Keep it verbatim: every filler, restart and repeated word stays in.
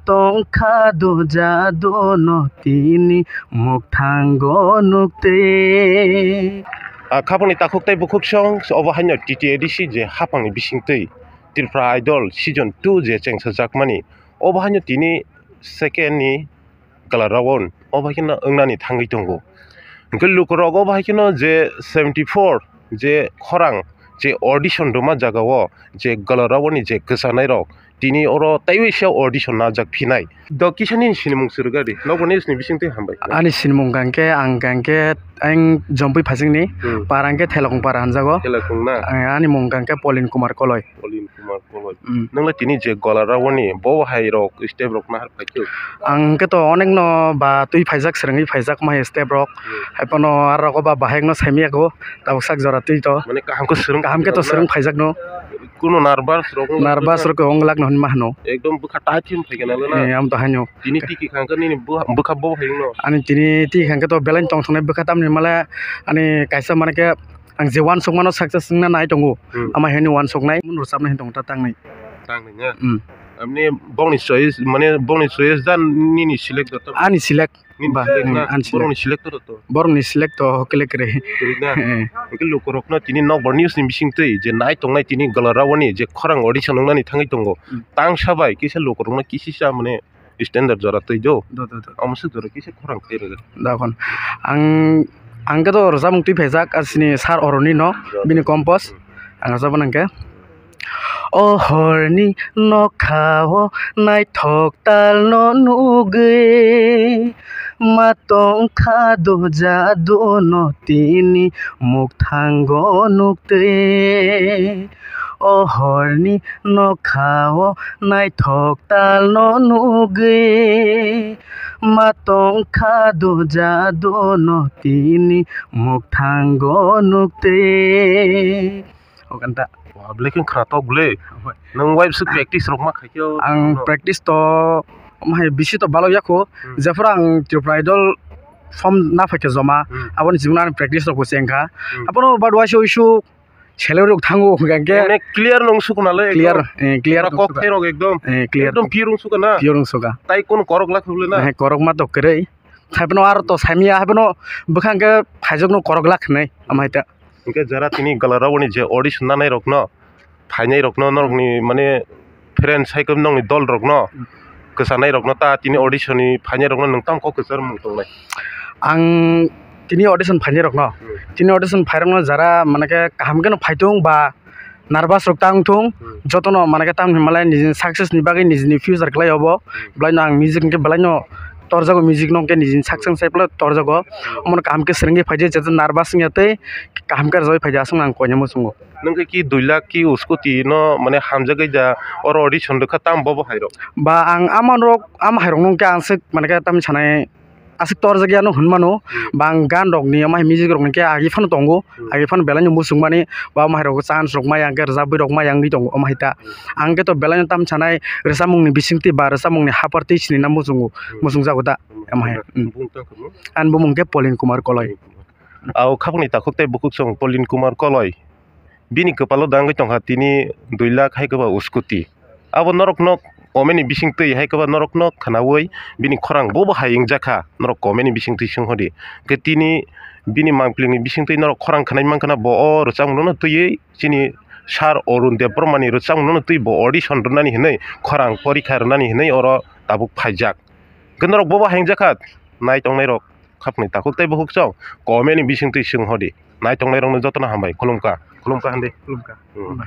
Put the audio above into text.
Tongkha do jado no tini mukthango nukte. Ah, khapangni takhuk tei bukhuk song, obo haino T T A D C je hapangni bisingtwi Tripura Idol season two je chengsajakmani, obo haino tini second ni Gala round, obo haino wngnani thangwi tongo. Hwnkhe lukurok obo haino je seventy four je khorang je audition rwma jagao je Gala round ni je kwchanairok, tini oro taiwi se audition najak phinai. Do kisa nini sinimung swrwk di. Nokbar news ni bisingtwi hambai. Ani sinimung hwnkha khe, ang hwnkha khe ang Jompui Phasingni, Hmm. Para hwnkha khe Thelokong Para hwnjago. Thelokong na? Ang, ani mung hwnkha khe Polin Kumar Koloi. Polin Kumar Koloi. Hmm. Nwng le tini je Gala round ni bo hai rok step rok nahar phaikhe? Ang hwnkhe to onek no ba twi phaijak, swrwngwi phaijak ma hai step rok. Hmm. Hai phano aro ko ba bahai no saimya ko. Tabuk sak jora twi to. Mane kaham khe swrwng kaham khe to phaikhe swrwng na? Phaijak no. Kuno nervous rok wng Nervous lakha? Rok wng lak no hinma hano. Ekdom bwkha tight khe phaikhe na le na? Eh, am to haino. Tini tiki khangkhe nini bwha-, bwkha bo hai wngno? Ani tini tiki khangkhe to belai tong thongnai bwkha tamni himale ani kaisa mane khe ang je uansukmano success wngna nai tongo. Hmm. Ama haino uansuknai mun rwchapnai hin tongo ta tangnai. Tangnai na? Hmm. Amni bongni choice mane bongni choice da nini select da to? Ani select. Nini ba, select hmm, na? Ani select. Borokni selector to? Borokni select to hokele kwrwi. Kwrwi na? Eh. Hwnkhe lukurokno tini nokbar news ni bisingtwi je nai tongnai tini Gala round ni je khorang audition wngnani thangwi tongo. Hmm. Tangsa bai kisa lukurokno kisisa mane standard jora twi do. Do, do, do. Omo se jora kisa khorang khlai rwgwi. Da hwn. Ang, ang khe to rwchapmung twi phaijak, asini sir Oroni no, bini compose. Ang rwchapna hwnkhe. O horni nokhao naithok talno nugwi, ma tongkha do jado no tini mukthango nuktwi. O horni nokhao naithok talno nugwi, ma tongkha do jado no tini mukthango nuktwi. O ganta. Wa, belai khe khwnatok bwle. Nwng waibwswk practice rok ma khaikhe o? Ang no. Practice to, omo hai bisi to balok yakho. Hmm. Jephuru ang Tripura Idol form na phaikhe joma, hmm, aboni simi ang practice rok bo chengkha. Hmm. Abono bad waisa uisu salary rok thango hwnkha khe. Mane clear nung sukna le clear, ekdom. Eh, clear pura nung kok sukha. Thairok ekdom. Eh, clear. Ekdom pure nung sukha na? Pure nung sukha. Tai kono korok lak hwle na? Eh, korok ma to kwrwi. Haiphano aro to saimya, haiphano bwkhang khe phaijak no korok lak hinwi, ama hai ta. Hwnkhe jara tini Gala round ni je audition nanai rokno, phainai rokno, norokni mane friends hai khe nokni dol rokno, kwchanai rokno ta tini audition ni phainai rokno nwng tamo kok kwchar mung tongnai? Ang tini audition phainai rokno, hmm, tini audition phairokno jara mane khe kaham kheno phaitung ba nervous rok ta wngthung, hmm, jotono mane khe tamni hwnmalai nijini success ni bagwi nijini future kwlai obo, hmm, belaino ang music hwnkhe belaino torjago, music no hwnkhe nijini success sai phano torjago, hmm, omono kaham khe swrwngwi phaidi, jeto nervous wngya tei kaham khe rwjagwi phaidi, aswk no ang koina muchungo. Nwng khe ki dui lakh ki scooty no mane hamjagwi da oro audition rwkha tamo bobo hai rok? Ba ang ama rok, ama hai rok no hwnkhe ang swk mane khe tamni sanai aswk torjak ya no hwn mano, hmm, ba ang gan rok ni omo hai music rok ni khe agi phano tongo, hmm, agi phano belai no muchung mani, ba omo hai rok chance rok maya hwnkhe rwchapwi rok maya wngwi tongo omo hai ta. Hmm. Ang khe to belai no tam sanai rwchapmung ni bisingtwi ba rwchapmung ni hapar twi sini na muchungo, hmm, muchung jago da, hmm, omo hai. Hmm. Bumung tang khe mo? Ani bumung khe Polin Kumar Koloi. Polin Kumar. Ao khapang ni takhuk tei bukhuk song Polin Kumar Koloi. Bini kwpalo dangwi tongkha tini dui lakh hai kwba scooty. Abo norokno comment ni bisingtwi hai kwba norokno khwnaui bini khorang bobo hai wngjakha, norok comment ni bisingtwi swnghodi. Khe tini bini mangpili ni bisingtwi norok khorang khwnai mankha na, bo o rwchapmung no twiwi chini sir Arun Debbarma ni rwchapmung no twi bo audition rwnani hinwi, khorang porikha rwnani hinwi oro tabuk phaijak. Khe norok bobo hai wngjakha, nai tongnai rok. Khapni takhuk tei bukhuk song comment ni bisingtwi swnghodi. Nai tongnai rokno jotono hambai. Khulumkha. Khulumkha hande. Khulumkha. Hmm.